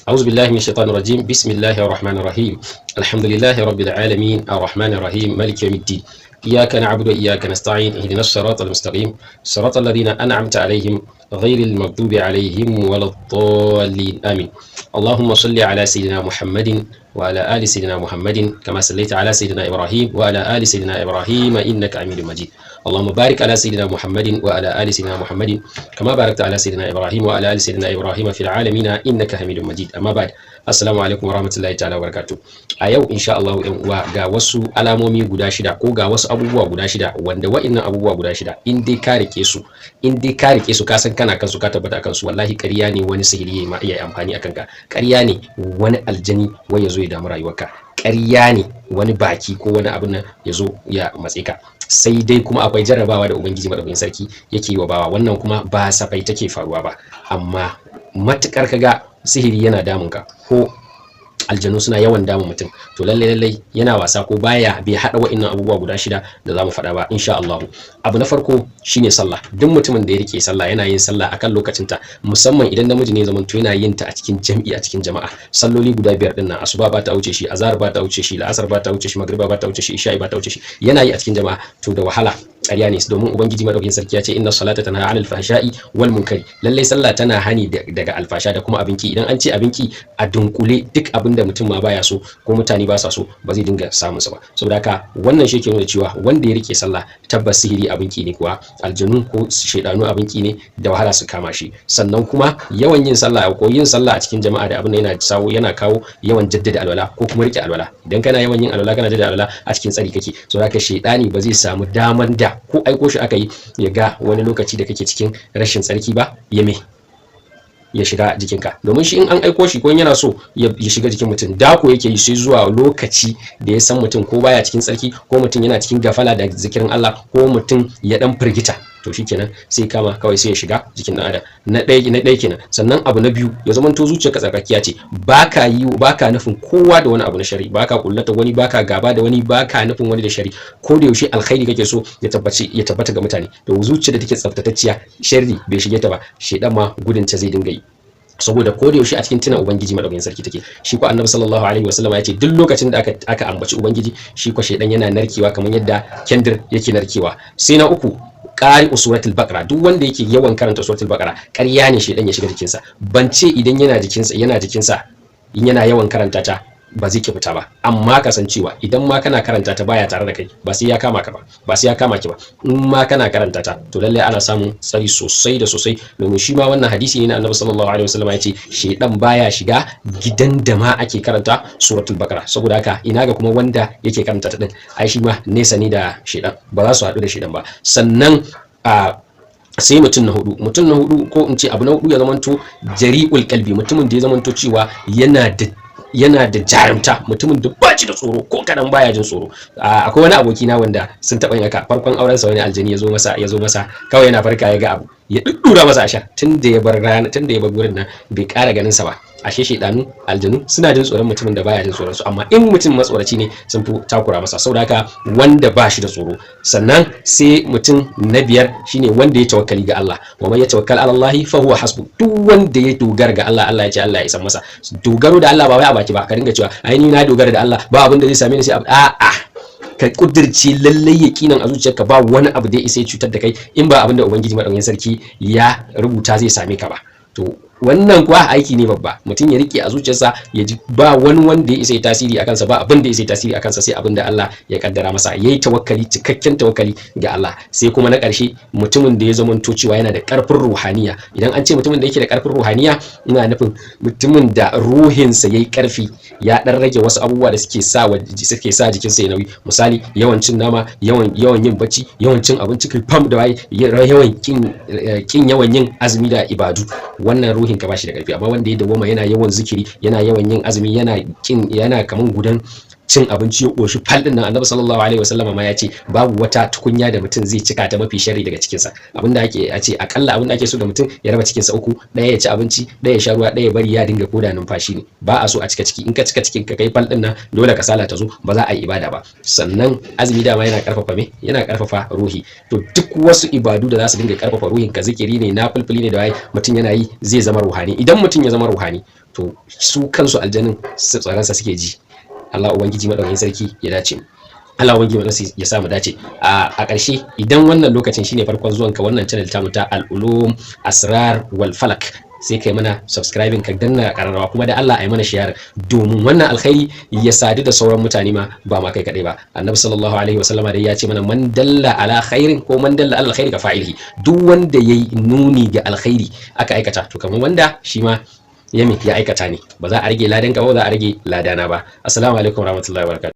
أعوذ بالله من الشيطان الرجيم. بسم الله الرحمن الرحيم. الحمد لله رب العالمين، الرحمن الرحيم، مالك يوم الدين. إياك نعبد وإياك نستعين، اهدنا الصراط المستقيم، صراط الذين أنعمت عليهم غير المغضوب عليهم ولا الضالين، آمين. اللهم صل على سيدنا محمد وعلى آل سيدنا محمد كما صليت على سيدنا إبراهيم وعلى آل سيدنا إبراهيم إنك حميد مجيد. اللهم بارك على سيدنا محمد وعلى آل سيدنا محمد كما باركت على سيدنا إبراهيم وعلى آل سيدنا إبراهيم في العالمين إنك حميد مجيد. أما بعد، Assalamu alaikum warahmatullahi ta'ala wabarakatuh. A yau insha Allah, yan uwa, ga wasu alamomi guda shida ko ga wasu abubuwa guda shida wanda wa'innan abubuwa guda shida in dai ka rike su, in dai ka rike su, ka san kana kansu, ka tabbata akan su, wallahi ƙarya ne wani sihiri ya ma iya amfani akan ka. Ƙarya ne wani aljani wai ya zo ya damu rayuwarka. Ƙarya ne wani baki ko wani abin nan ya zo ya matse ka. Sai dai kuma akwai jarrabawa da Ubangiji Madaukakin Sarki yake yi wa bawa, wannan kuma ba safai take faruwa ba. Amma matukar kaga sihiri yana damunka ko aljanu suna yawan damun mutum, to lalle lalle yana wasa ko baya bai hada wa'annan abubuwa guda shida da zamu faɗa ba insha Allah. Abu na farko shine sallah. Duk mutumin da ya rike sallah, yana yin sallah akan lokacinta, musamman idan namiji ne, zaman to yana yin ta a cikin jam'i, a cikin jama'a. Salloli guda biyar din nan, asuba ba ta wuce shi, azhar ba ta wuce shi, la'asar ba ta wuce shi, magriba ba ta wuce shi, isha'i ba ta wuce shi, yana yi a cikin jama'a, to da wahala, ƙarya ne. Domin Ubangiji Madaukakin Sarki ya ce: "Inna salata tanha anil fahsha'i wal munkari." Lallai sallah tana hani daga alfasha da kuma abinki. Idan an ce abinki a dunkule, duk abin da mutum ma baya so ko mutane ba sa so, ba zai dinga samun sa ba. Saboda haka wannan shi ke nuna cewa wanda ya rike sallah, tabbas sihiri abinki ne, kuwa aljanu ko shedanu abinki ne, da wahala su kama shi. Sannan kuma yawan yin sallah ko yin sallah a cikin jama'a da abin da yana sawo, yana kawo yawan jaddada alwala ko kuma rike alwala. Idan kana yawan yin alwala, kana jaddada alwala, a cikin tsari kake. Saboda haka shedani ba zai samu daman da ko aiko shi aka yi ya ga wani lokaci da kake cikin rashin tsarki ba ya me ya shiga jikinka. Domin shi in an aiko shi ko yana so ya shiga jikin mutum, dako yake yi sai zuwa lokaci da ya san mutum ko baya cikin tsarki, ko mutum yana cikin gafala da zikirin Allah, ko mutum ya dan firgita, to shikenan sai kama kawai sai ya shiga jikin dan adam. Na ɗaya kenan. Sannan abu na biyu, ya zama to zuciyarka tsarkakiya ce. Baka yi, baka nufin kowa da wani abu na shari, baka kullata wani, baka gaba da wani, baka nufin wani da shari. Ko da yaushe alkhairi kake so ya tabbaci ya tabbata ga mutane. To zuciyar da take tsaftatacciya, sharri bai shige ta ba, shedan ma gudun ta zai dinga yi, saboda ko da yaushe a cikin tuna Ubangiji Madaukakin Sarki take. Shi ko Annabi sallallahu alaihi wasallam ya ce duk lokacin da aka ambaci Ubangiji, shi ko shedan yana narkewa kamar yadda kendir yake narkewa. Sai na uku, ƙari suratul Baqara. Duk wanda yake yawan karanta suratul Baqara, ƙarya ne shedan ya shiga jikinsa. Ban ce idan yana jikinsa, in yana yawan karanta ta ba zai ki fita ba, amma kasancewa idan ma kana karanta ta baya tare da kai, ba sai ya kama ka ba, ba sai ya kama ki ba. In ma kana karanta ta, to lallai ana samun tsari sosai da sosai. Domin shi ma wannan hadisi ne na Annabi sallallahu alaihi wasallam, ya ce shedan baya shiga gidan da ma ake karanta suratul Baqara. Saboda haka ina ga kuma wanda yake karanta ta din, ai shi ma nesa ne da shedan, ba za su haɗu da shedan ba. Sannan a sai mutum na hudu ko in ce abu na hudu, ya zamanto jari'ul qalbi, mutumin da ya zamanto cewa yana da jarumta, mutumin da ba shi da tsoro ko kadan, baya jin tsoro. Akwai wani aboki na wanda sun taɓa yin haka. Farkon auren sa, wani aljani ya zo masa kawai, yana farka ya ga abu, ya duddura masa ashar. Tun da ya bar rana, tun da ya bar gurin nan, bai ƙara ganin sa ba. Ashe shedanu aljanu suna jin tsoron mutumin da baya jin tsoron su, amma in mutum matsoraci ne, sun fi takura masa. Saboda haka wanda ba shi da tsoro. Sannan sai mutum na biyar shine wanda ya tawakkali ga Allah. "Wa man yatawakkal ala Allah fa huwa hasbu." Duk wanda ya dogara ga Allah, Allah ya ce Allah ya isa masa. Dogaro da Allah ba wai a baki ba, ka dinga cewa ai ni na dogara da Allah, ba abin da zai same ni sai a'a. Ka kudirce lallai yakinan a zuciyarka ba wani abu da ya isa ya cutar da kai in ba abin da Ubangiji Madaukakin Sarki ya rubuta zai same ka ba. To wannan kuwa aiki ne babba. Mutum ya rike a zuciyarsa, ya ji ba wani wanda ya isa ya tasiri a kansa, ba abin da ya isa ya tasiri a kansa sai abin da Allah ya kaddara masa. Yayi tawakkali, cikakken tawakkali ga Allah. Sai kuma na ƙarshe, mutumin da ya zamanto cewa yana da ƙarfin ruhaniya. Idan an ce mutumin da yake da ƙarfin ruhaniya, ina nufin mutumin da ruhinsa yayi ƙarfi, ya dan rage wasu abubuwa da suke sa jikinsa ya nauyi. Misali, yawan cin nama, yawan yin bacci, yawan cin abinci kai fam da waye, yawan kin yawan yin azumi da ibadu, wannan ruhin ka bashi da karfi. Amma wanda ya dawoma yana yawan zikiri, yana yawan yin azumi, yana kin yana kaman gudan cin abinci ya koshi fal din nan, Annabi sallallahu alaihi wasallama ma ya ce babu wata tukunya da mutum zai cika ta mafi sharri daga cikin sa. Abinda ake a ce akalla abinda ake so ga mutum, ya raba cikin sa uku: ɗaya ya ci abinci, ɗaya ya sha ruwa, ɗaya ya bari ya dinga koda numfashi ne. Ba a so a cika ciki. In ka cika cikin ka kai fal din nan, dole kasala ta zo, ba za a yi ibada ba. Sannan azumi dama yana karfafa me? Yana karfafa ruhi. To duk wasu ibadu da za su dinga karfafa ruhin ka, zikiri ne, na fulfuli ne da waye, mutum yana yi zai zama ruhani. Idan mutum ya zama ruhani, to To su kansu aljanin tsaronsa suke ji. Allah Ubangiji Madaukakin Sarki ya dace, Allah Ubangiji Madaukakin ya sa mu dace. A ƙarshe, idan wannan lokacin shine farkon zuwan ka wannan channel tamu ta Al-Ulum Asrar wal Falak, sai kai mana subscribing, ka danna kararrawa, kuma da Allah a yi mana share domin wannan alkhairi ya sadu da sauran mutane ma, ba ma kai kadai ba. Annabi sallallahu alaihi wasallama dai ya ce mana man dalla ala khairin ko man dalla ala alkhairi ka fa'ilihi. Duk wanda yayi nuni ga alkhairi aka aikata, to kamar wanda shi ma ya aikata ne. Ba za a rage ladan ka ba, ba za a rage ladana ba. Assalamu alaikum warahmatullahi wabarakatuh.